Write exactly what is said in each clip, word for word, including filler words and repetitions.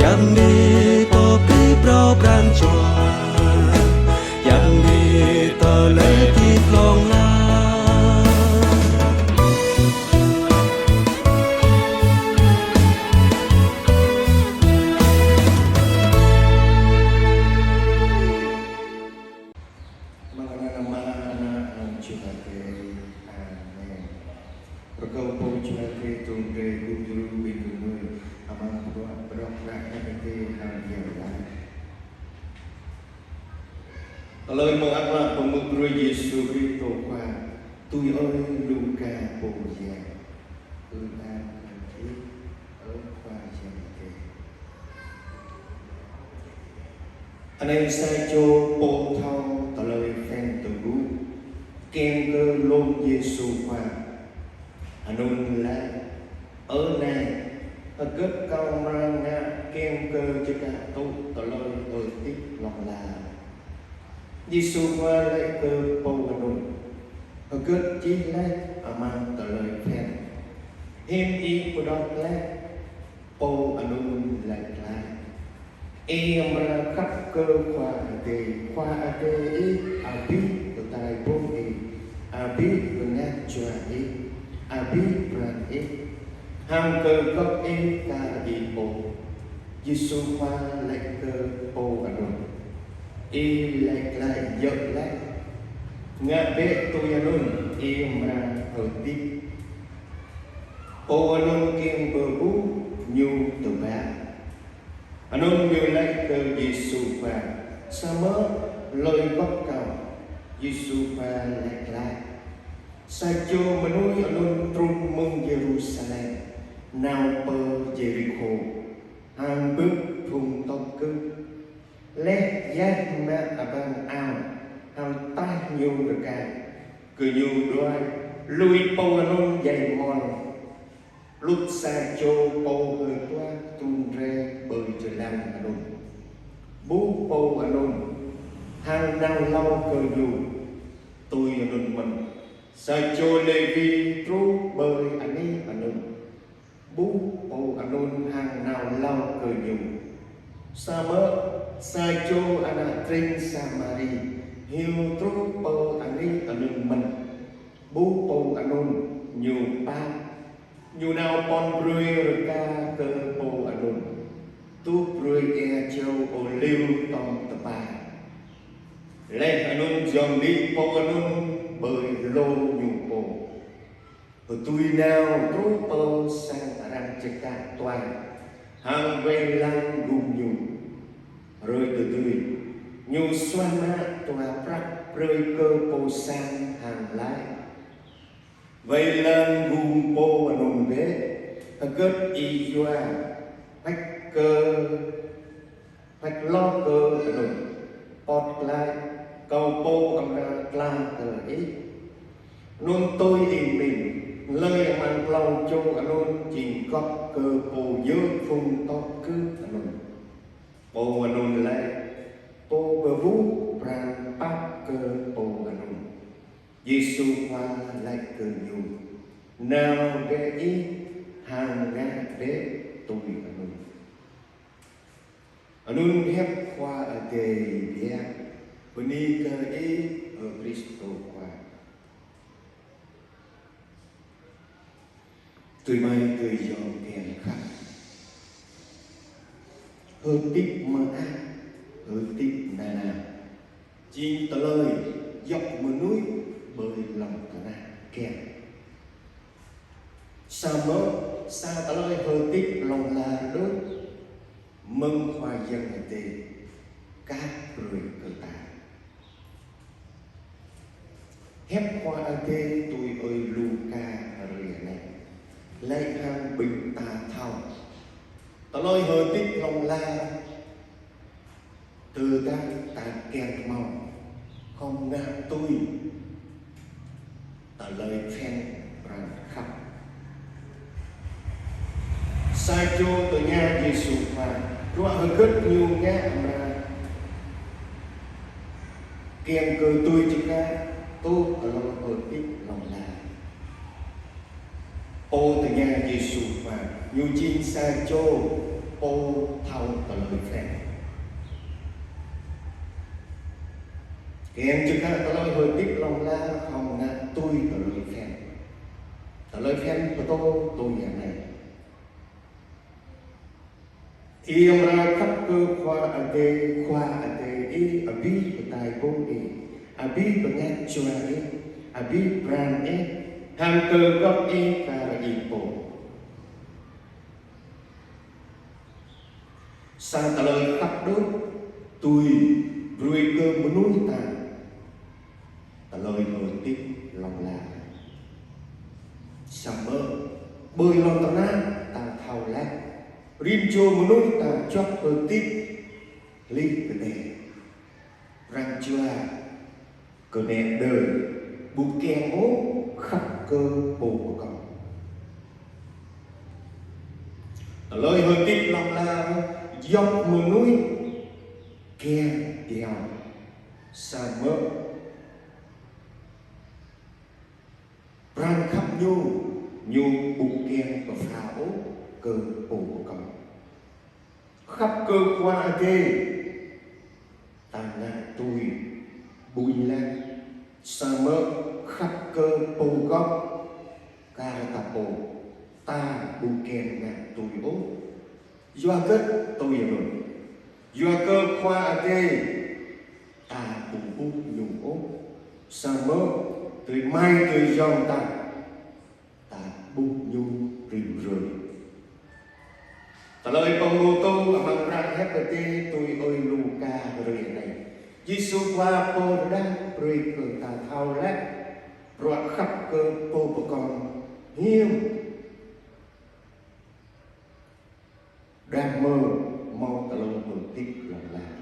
Yang đi pơ pih phrâo pran jua, yang đi tơlơi hơdip hlŏng lar. Amăng anăn Ama, Ană, hăng Jua Adai. Amen. Rơkâo Pô Jua Adai trŭn rai gum djru ƀing gơmơi, amăng bruă pơđok hră Ơi Adai hăng iâu laĭ. Tơlơi mơak klă pơhmư̆ brơi Yêsu Kristô Khua, tui ơi Luka pô yang. Ư-ang kơ Ih, ơ Khua Yang Adai. Anai sa čô pô thâo tơlơi phiăn tơgŭ, kiăng kơ lông Yêsu Khua. Anŭn laĭ: Ơ Nai, hơgĕt kâo amra ngă kiăng kơ čơkă tŭ tơlơi hơdip hlŏng lar? Yêsu Khua laĭ kơ pô anŭn: Hơgĕt čih laih amăng tơlơi phiăn? Hiư̆m ih pơđok laih? Pô anŭn laĭ glaĭ: Ih amra khăp kơ Khua Adai, Khua Adai ih, abih tơdai ƀô̆ ih, abih bơngăt jua ih, abih pran ih, hăng kơ gŏp ih kar ih pô. Yêsu Khua laĭ kơ pô anŭn: Ih laĭ glaĭ djơ̆ laih. Ngă bĕ tui anŭn, ih amra hơdip. Pô anŭn kiăng pơƀuh, ñu tơbiă. Anŭn ñu laĭ kơ Yêsu Khua: Samơ̆ hlơi gŏp kâo? Yêsu Khua laĭ glaĭ: Sa čô mơnuih anŭn trŭn mơ̆ng Yêrusalem nao pơ Yêrikhô, hăng bưp phung tŏp kưp. Laih yah mă abăn ao hăng taih ñu rơka, gơñu đuaĭ lui pô anŭn djai mơ̆n. Hluh sa čô pô hơtua trŭn rai ƀơi jơlan anŭn, ƀuh pô anŭn, hăng nao hlâo kơ ñu. Tui anŭn mơ̆n, sa čô Lêwi truh ƀơi anih anŭn, ƀuh pô anŭn hăng nao hlâo kơ ñu. Samơ̆ sa čô ană tring Samari hyu truh pơ anih anŭn mơ̆n, ƀuh pô anŭn, ñu pap, ñu nao pŏn brơi rơka kơ pô anŭn, tuh brơi ia čô ôliu tŏm tơpai. Laih anŭn giŏng đĭ pô anŭn ƀơi hlô ñu pô. Hơtui nao truh pơ sang arăng čơkă tuai, hăng wai lăng gum ñu. Hrơi tơdơi, ñu suaih mă dua prăk brơi kơ pô sang hăng laĭ: Wai lăng gum pô anŭn bĕ, hơgĕt ih yua, hơgĕt kơ Hơgĕt hloh kơ anŭn, pŏt glaĭ, kâo pô amra klang kơ ih. Anŭn tui ih pơmĭn, hlơi amăng klâo čô anŭn jing gŏp kơ pô djơ̆ phung tŏp kưp anŭn? Pô anŭn laĭ: Pô pơƀuh pran pap kơ pô anŭn. Yêsu Khua laĭ kơ ñu: Nao bĕ ih, hăng ngă bĕ tui anŭn. Anŭn hiăp Khua Adai biă. Bơni kơ Ih, ơ Kristô Khua. Adơi amai adơi ayŏng kiăng khăp. Hơdip mơak, hơdip nanao, jing tơlơi djŏp mơnuih ƀơi lŏn tơnah kiăng. Samơ̆ sa tơlơi hơdip hlŏng lar đôč mơ̆ng Khua Yang Adai kah brơi kơ ta. Hiăp Khua Adai tui ơi Luka hrơi anai laĭ hăng ƀing ta thâo tơlơi hơdip hlŏng lar. Tơdah ta kiăng hmâo, khŏm ngă tui tơlơi phiăn pran khăp. Sa čô tơña Yêsu Khua, bruă hơgĕt ñu ngă amra kiăng kơ tui čơkă tŭ tơlơi hơdip hlŏng lar. Pô tơña Yêsu Khua, ñu jing sa čô pô thâo Kiăng čơkă tơlơi hơdip hlŏng lar hăng ngă tui tơlơi phiăn. Tơlơi phiăn pơtô tui anai: Ih amra khăp kơ Khua Adai, Khua Adai ih, abih pơtao ih, abih bơngăt jua ih, abih pran ih, hăng kơ gŏp ih kar ih pô. Sa tơlơi khăp đôč tui brơi kơ mơnuih ta tơlơi hơdip hlŏng lar. Samơ̆ ƀơi lŏn tơnah ta thâo laih, rĭm čô mơnuih ta djŏp hơdip hlih kơđeh. Pran jua kơ neh đơi ƀu kiăng ôh khăp kơ pô pơkŏn. Tơlơi hơdip hlŏng lar djŏp mơnuih kiăng iâu, samơ̆ pran khăp ñu, ñu ƀu kiăng pơpha ôh kơ pô pơkŏn. Khăp kơ Khua Adai, ta ngă tui ƀuñ laih, samơ̆ khăp kơ pô gŏp kar ta pô, ta ƀu kiăng ngă tui ôh. Yua hơget tui anŭn? Yua kơ Khua Adai ta ƀu ƀuh ñu ôh, samơ̆ adơi amai adơi ayŏng ta, ta ƀuh ñu rĭm hrơi. Tơlơi pơhmutu amăng hră Hiăp Adai tui ơi Luka hrơi anai. Yêsu Khua pơrơđah brơi kơ ta thâo laih bruă khăp kơ pô pơkŏn hiam. Đah mơ̆ hmâo tơlơi hơdip hlŏng lar.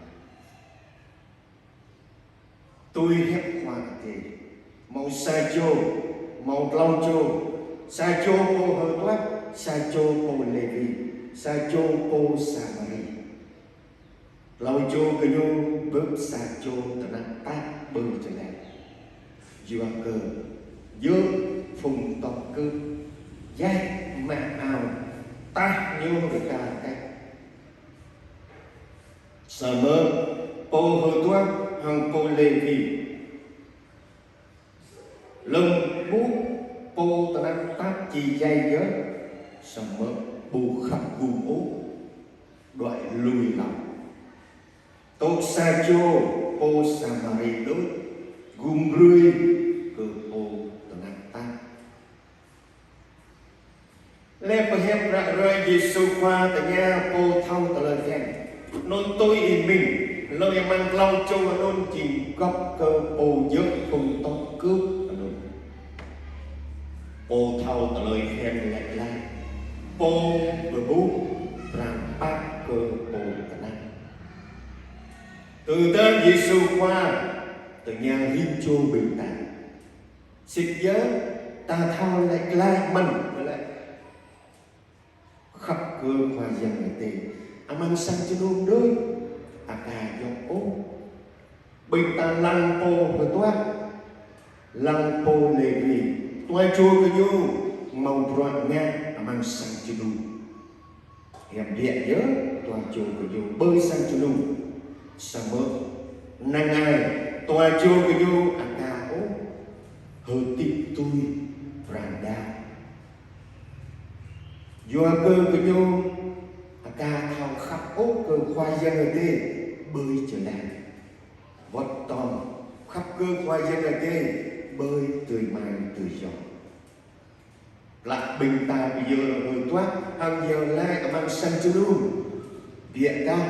Tui hiăp Khua Adai, hmâo sa čô, hmâo klâo čô, sa čô pô hơtuah, sa čô pô Lêwi, sa čô pô Samari. Klâo čô gơñu bưp sa čô tơnap tap ƀơi jơlan. Yua kơ djơ̆ phung tŏk kưp djai mă ao, tah ñu rơka rơkăt. Samơ̆ pô hơtuah hăng pô Lêwi lơ̆m ƀuh pô tơnap tap či djai yơh, samơ̆ ƀu khăp gum ôh, đuaĭ lui lăng. Tŏ sa čô pô Samari đôč gum brơi kơ pô tơnap tap. Lĕ pơhiăp ră ruai Yêsu Khua tơña pô thâo tơlơi phiăn: Anŭn tui ih mĭn, hlơi amăng klâo čô anŭn jing gŏp kơ pô djơ̆ phung tŏk kưp anŭn? Pô thâo tơlơi phiăn laĭ glaĭ: Pô pơƀuh pran pap kơ pô tơnap. Tơdah Yêsu Khua tơña rĭm čô ƀing ta, sĭt yơh ta thâo laĭ glaĭ mơ̆n, laĭ khăp kơ Khua Yang Adai amăng sang jơnum đôč, aka djŏp ôh. Ƀing ta lăng pô hơtuah, lăng pô Lêwi, dua čô gơñu hmâo bruă ngă amăng sang jơnum. Hiam biă yơh dua čô gơñu ƀơi sang jơnum. Samơ̆ năng ai dua čô gơñu aka ôh hơdip tui pran đaŏ. Yua kơ gơñu aka thâo khăp ôh kơ Khua Yang Adai ƀơi jơlan. Wơ̆t tơm khăp kơ Khua Yang Adai ƀơi adơi amai adơi ayŏng. Plăk ƀing ta ƀu djơ̆ hơtuah hăng djơ̆ laĭ amăng sang jơnum. Biă dah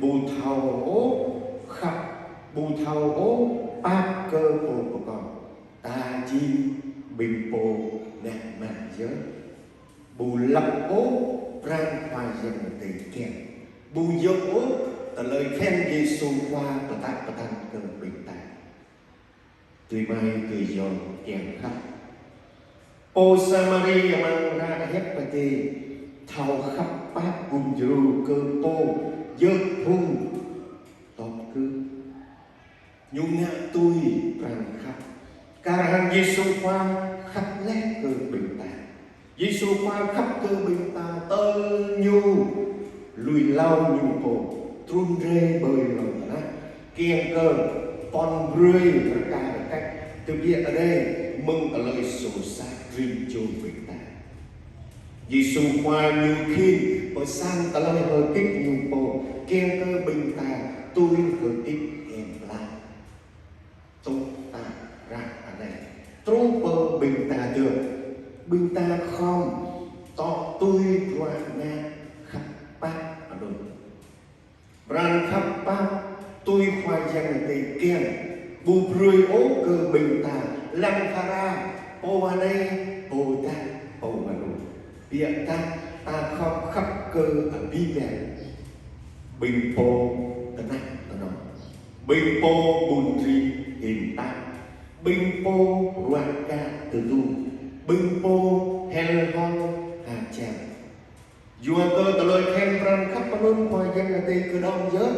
ƀu thâo ôh khăp, ƀu thâo ôh pap kơ pô pơkŏn. Ta jing ƀing pô ngă mă yơh. Ƀu lăp ôh pran Khua Yang Adai kiăng. Ƀu djơ̆ ôh tơlơi phiăn Yêsu Khua pơtă pơtăn kơ ƀing ta. Adơi amai adơi ayŏng kiăng khăp. Pô Samari amăng hră Hiăp Adai thâo khăp pap gum djru kơ pô djơ̆ phung tŏk kưp. Ñu ngă tui pran khăp. Kar hăng Yêsu Khua khăp laih kơ ƀing ta. Yêsu Khua khăp kơ ƀing ta tơl ñu lui hlâo ñu pô trŭn rai ƀơi lŏn tơnah, kiăng kơ Pŏn brơi rơka rơkăt tơbiă rai mơ̆ng tơlơi soh sat rĭm čô ƀing ta. Yêsu Khua ñu khĭn pơsăn tơlơi hơdip ñu pô kiăng kơ ƀing ta tui hơdip hiam klă. Tŭ ta ră anai truh pơ ƀing ta dơ̆ng, ƀing ta khŏm tŏ tui bruă ngă khăp pap anŭn. Pran khăp pap tui Khua Yang Adai kiăng ƀu brơi ôh kơ ƀing ta lăng phara pô anai, pô dă, pô anŭn. Biă dah ta khŏm khăp kơ abih bang ƀing pô tơnap tơnŏng, ƀing pô ƀun rin hin tap, ƀing pô ruă gah tơdu, ƀing pô hel hol ha čang. Yua kơ tơlơi khĕm pran khăp anŭn Khua Yang Adai kơđŏng yơh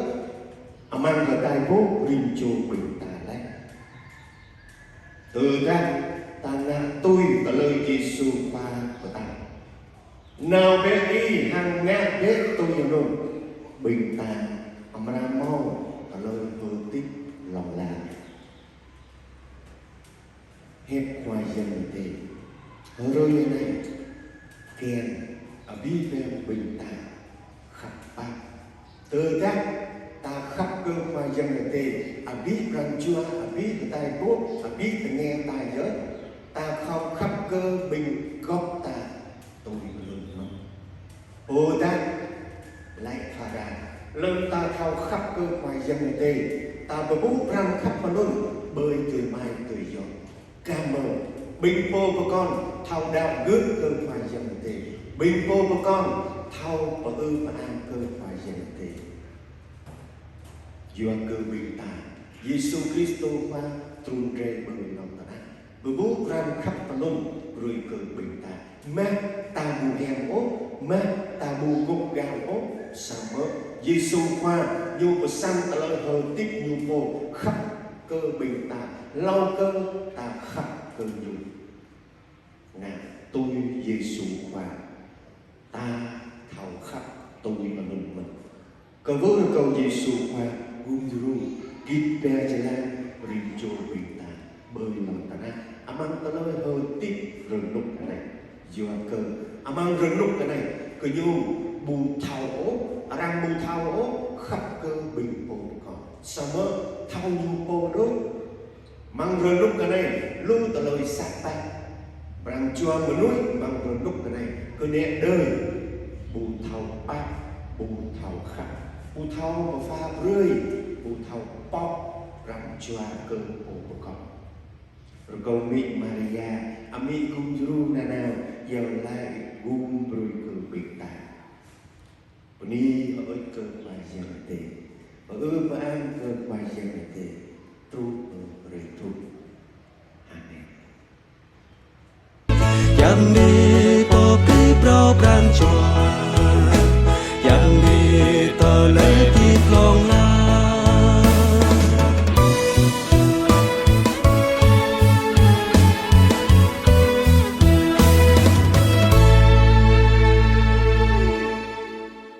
amăng hơtai bôh rĭm čô ƀing ta laih. Tơdah ta ngă tui tơlơi Yêsu Khua pơtă: Nao bĕ ih hăng ngă bĕ tui anŭn, ƀing ta amra hmâo tơlơi hơdip hlŏng lar. Hiăp Khua Yang Adai hrơi anai kiăng abih bang ƀing ta khăp pap. Tơdah ta khăp kơ Khua Yang Adai, abih pran jua, abih hơtai bôh, abih tơngia ta yơh, ta khŏm khăp kơ ƀing gŏp ta tui anŭn mơ̆n. Pô dă laĭ phara: Lơ̆m ta thâo khăp kơ Khua Yang Adai, ta pơƀuh pran khăp anŭn ƀơi adơi amai adơi ayŏng. Kah mơ̆ ƀing pô pơkŏn thâo đaŏ gưt kơ Khua Yang Adai, ƀing pô pơkŏn thâo pơư pơang kơ Khua Yang Adai. Yua kơ ƀing ta, Yêsu Kristô Khua trŭn rai ƀơi lŏn tơnah, pơƀuh pran khăp anŭn brơi kơ ƀing ta. Mơ̆ ta ƀu hiam ôh, mơ̆ ta ƀu gŏp gao ôh, samơ̆ Yêsu Khua ñu pơsăn tơlơi hơdip ñu pô khăp kơ ƀing ta, hlâo kơ ta khăp kơ ñu. Ngă tui Yêsu Khua, ta thâo khăp tui anŭn mơ̆n. Kwưh rơkâo Yêsu Khua gum djru git ƀing jơlan rĭm čô ƀing ta ƀơi lŏn tơnah amăng tơlơi hơdip rơnŭk anai. Yua kơ amăng rơnŭk anai, gơñu ƀu thâo ôh, arăng ƀu thâo ôh khăp kơ ƀing pô pơkŏn, samơ̆ thâo ñu pô đôč. Amăng rơnŭk anai, lu tơlơi sat pap. Pran jua mơnuih amăng rơnŭk anai, kơnĕ đơi ƀu thâo pap, ƀu thâo khăp, ƀu thâo pơpha brơi, ƀu thâo pŏk pran jua kơ pô pơkŏn. Rơkâo mĭ Maria, amĭ gum djru nanao, iâu laĭ gum brơi kơ ƀing ta. Bơni hơơč kơ Khua Yang Adai. Pơư pơang kơ Khua Yang Adai truh pơ hrơi truh. Amen. Yang đi